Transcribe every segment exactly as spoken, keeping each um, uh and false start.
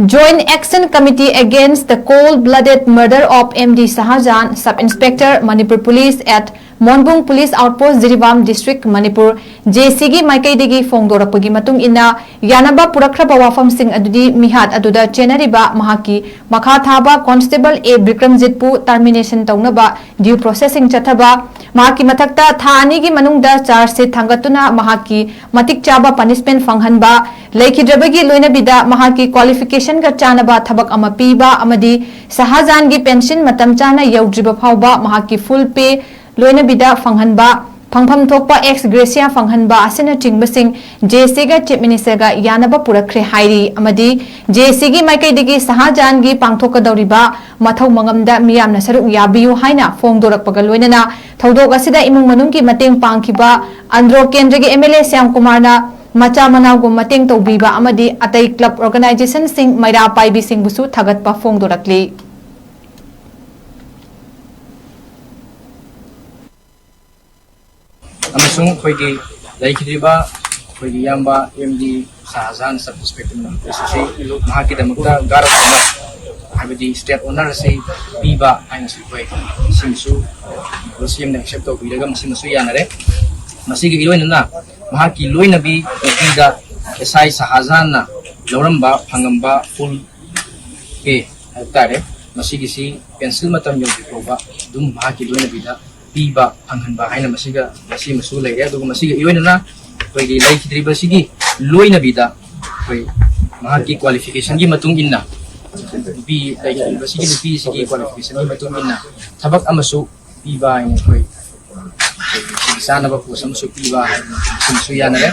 Joint Action Committee Against the Cold Blooded Murder of M D Shahjahan, Sub Inspector, Manipur Police at Monbung Police Outpost, Jiribam District, Manipur, J C ꯒꯤ ꯃꯥꯏꯀꯩꯗꯒꯤ ꯐꯣꯡꯗꯣꯔꯛꯄꯒꯤ ꯃꯇꯨꯡ ꯏꯟꯅ, ꯌꯥꯅꯕ ꯄꯨꯔꯛꯈ꯭ꯔꯕ ꯋꯥꯐꯝꯁꯤꯡ ꯑꯗꯨꯗꯤ ꯃꯤꯍꯥꯠ ꯑꯗꯨꯗ ꯆꯦꯟꯅꯔꯤꯕ ꯃꯍꯥꯛꯀꯤ ꯃꯈꯥ ꯊꯥꯕ Constable A ꯕꯤꯀ꯭ꯔꯝꯖꯤꯠꯄꯨ termination ꯇꯧꯅꯕ due processing ꯆꯠꯊꯕ, ꯃꯍꯥꯛꯀꯤ ꯃꯊꯛꯇ ꯊꯥ ꯑꯅꯤꯒꯤ ꯃꯅꯨꯡꯗ charge sheet ꯊꯥꯡꯒꯠꯇꯨꯅ ꯃꯍꯥꯛꯀꯤ ꯃꯇꯤꯛ ꯆꯥꯕ punishment ꯐꯪꯍꯟꯕ, ꯂꯩꯈꯤꯗ꯭ꯔꯕꯒꯤ ꯂꯣꯏꯅꯕꯤꯗ ꯃꯍꯥꯛꯀꯤ qualification ꯒ ꯆꯥꯟꯅꯕ ꯊꯕꯛ ꯑꯃ ꯄꯤꯕ ꯑꯃꯗꯤ ꯁꯍꯥꯖꯥꯟꯒꯤ pension ꯃꯇꯝ ꯆꯥꯅ ꯌꯧꯗ꯭ꯔꯤꯕ ꯐꯥꯎꯕ ꯃꯍꯥꯛꯀꯤ full pay ꯂꯣꯏꯅꯕꯤꯗ ꯐꯪꯍꯟꯕ, ꯐꯪꯐꯝ ꯊꯣꯛꯄ ex gratia ꯐꯪꯍꯟꯕ ꯑꯁꯤꯅꯆꯤꯡꯕꯁꯤꯡ J C ꯒ Chief Minister ꯒ ꯌꯥꯅꯕ ꯄꯨꯔꯛꯈ꯭ꯔꯦ ꯍꯥꯏꯔꯤ꯫ ꯑꯃꯗꯤ J C ꯒꯤ ꯃꯥꯏꯀꯩꯗꯒꯤ ꯁꯍꯥꯖꯥꯟꯒꯤ ꯄꯥꯡꯊꯣꯛꯀꯗꯧꯔꯤꯕ ꯃꯊꯧ ꯃꯉꯝꯗ ꯃꯤꯌꯥꯝꯅ ꯁꯔꯨꯛ ꯌꯥꯕꯤꯌꯨ ꯍꯥꯏꯅ ꯐꯣꯡꯗꯣꯔꯛꯄꯒ ꯂꯣꯏꯅꯅ ꯊꯧꯗꯣꯛ ꯑꯁꯤꯗ ꯏꯃꯨꯡ ꯃꯅꯨꯡꯒꯤ ꯃꯇꯦꯡ ꯄꯥꯡꯈꯤꯕ ꯑꯟꯗ꯭ꯔꯣ ꯀꯦꯟꯗ꯭ꯔꯒꯤ M L A ꯁ꯭ꯌꯥꯝ ꯀꯨꯃꯥꯔꯅ ꯃꯆꯥ ꯃꯅꯥꯎꯒꯨꯝ ꯃꯇꯦꯡ ꯇꯧꯕꯤꯕ ꯑꯃꯗꯤ ꯑꯇꯩ club organization ꯁꯤꯡ ꯃꯩꯔꯥ ꯄꯥꯏꯕꯤꯁꯤꯡꯕꯨꯁꯨ ꯊꯥꯒꯠꯄ ꯐꯣꯡꯗꯣꯔꯛꯂꯤ꯫ ꯑꯃꯁꯨꯡ ꯑꯩꯈꯣꯏꯒꯤ ꯂꯩꯈꯤꯗ꯭ꯔꯤꯕ ꯑꯩꯈꯣꯏꯒꯤ ꯏꯌꯥꯝꯕ M D ꯁꯍꯥꯖꯥꯟ Sub Inspector ꯑꯁꯤꯁꯨ ꯃꯍꯥꯛꯀꯤꯗꯃꯛꯇ guard of honour, ꯍꯥꯏꯕꯗꯤ state honour ꯑꯁꯤ ꯄꯤꯕ ꯍꯥꯏꯅꯁꯨ ꯑꯩꯈꯣꯏ ꯃꯁꯤꯃꯁꯨ C M ꯅ accept ꯇꯧꯕꯤꯔꯒ ꯃꯁꯤꯃꯁꯨ ꯌꯥꯅꯔꯦ꯫ ꯃꯁꯤꯒ ꯏꯔꯣꯏꯅꯅ ꯃꯍꯥꯛꯀꯤ ꯂꯣꯏꯅꯕꯤ ꯅꯨꯄꯤꯗ S I ꯁꯍꯥꯖꯥꯟꯅ ꯂꯧꯔꯝꯕ, ꯐꯪꯉꯝꯕ full pay ꯍꯥꯏꯕ ꯇꯥꯔꯦ, ꯃꯁꯤꯒꯤꯁꯤ pension ꯃꯇꯝ ꯌꯧꯗ꯭ꯔꯤ ꯐꯥꯎꯕ ꯑꯗꯨꯝ ꯃꯍꯥꯛꯀꯤ ꯂꯣꯏꯅꯕꯤꯗ ꯄꯤꯕ ꯐꯪꯍꯟꯕ ꯍꯥꯏꯅ ꯃꯁꯤꯒ, ꯃꯁꯤꯃꯁꯨ ꯂꯩꯔꯦ꯫ ꯑꯗꯨꯒ ꯃꯁꯤꯒ ꯏꯔꯣꯏꯅꯅ ꯑꯩꯈꯣꯏꯒꯤ ꯂꯩꯈꯤꯗ꯭ꯔꯤꯕꯁꯤꯒꯤ ꯂꯣꯏꯅꯕꯤꯗ ꯑꯩꯈꯣꯏ ꯃꯍꯥꯛꯀꯤ qualification ꯒꯤ ꯃꯇꯨꯡ ꯏꯟꯅ, ꯅꯨꯄꯤ ꯂꯩꯈꯤꯗ꯭ꯔꯤꯕꯁꯤꯒꯤ ꯅꯨꯄꯤꯁꯤꯒꯤ qualification ꯒꯤ ꯃꯇꯨꯡ ꯏꯟꯅ ꯊꯕꯛ ꯑꯃꯁꯨ ꯄꯤꯕ ꯍꯥꯏꯅ ꯑꯩꯈꯣꯏ ꯁꯤꯒꯤ ꯆꯥꯅꯕ post ꯑꯃꯁꯨ ꯄꯤꯕ ꯍꯥꯏꯅ ꯁꯤꯃꯁꯨ ꯌꯥꯅꯔꯦ꯫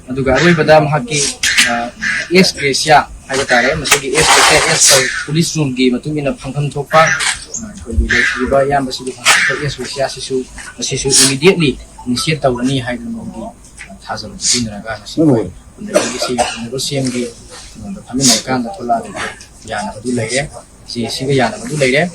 ꯑꯗꯨꯒ ꯑꯔꯣꯏꯕꯗ ꯃꯍꯥꯛꯀꯤ, ꯑ, ex gratia ꯍꯥꯏꯕ ꯇꯥꯔꯦ, ꯃꯁꯤꯒꯤ ex gratia as per police rule ꯒꯤ ꯃꯇꯨꯡ ꯏꯟꯅ ꯐꯪꯐꯝ ꯊꯣꯛꯄ, ꯑ, ꯑꯩꯈꯣꯏꯒꯤ ꯂꯩꯈꯤꯕ ꯏꯌꯥꯝꯕꯁꯤꯒꯤ ꯐꯪꯐꯝ ꯊꯣꯛꯄ ex gratia ꯁꯤꯁꯨ, ꯃꯁꯤꯁꯨ immediately initiate ꯇꯧꯔꯅꯤ ꯍꯥꯏꯗꯅ ꯃꯈꯣꯏꯒꯤ ꯊꯥꯖꯕ ꯄꯤꯅꯔꯒ ꯉꯁꯤ ꯑꯩꯈꯣꯏ ꯍꯣꯏ꯫ ꯍꯨꯝꯗꯒꯤ ꯁꯤ ꯍꯨꯝꯗꯒ ꯁꯦꯝꯒꯤ ꯀꯩꯅꯣꯗ ꯐꯝꯃꯤꯟꯅꯔꯀꯥꯟꯗ ꯊꯣꯛꯂꯛꯑꯒ ꯌꯥꯅꯕꯗꯨ ꯂꯩꯔꯦ꯫ ꯁꯤ ꯁꯤꯒ ꯌꯥꯅꯕꯗꯨ ꯂꯩꯔꯦ꯫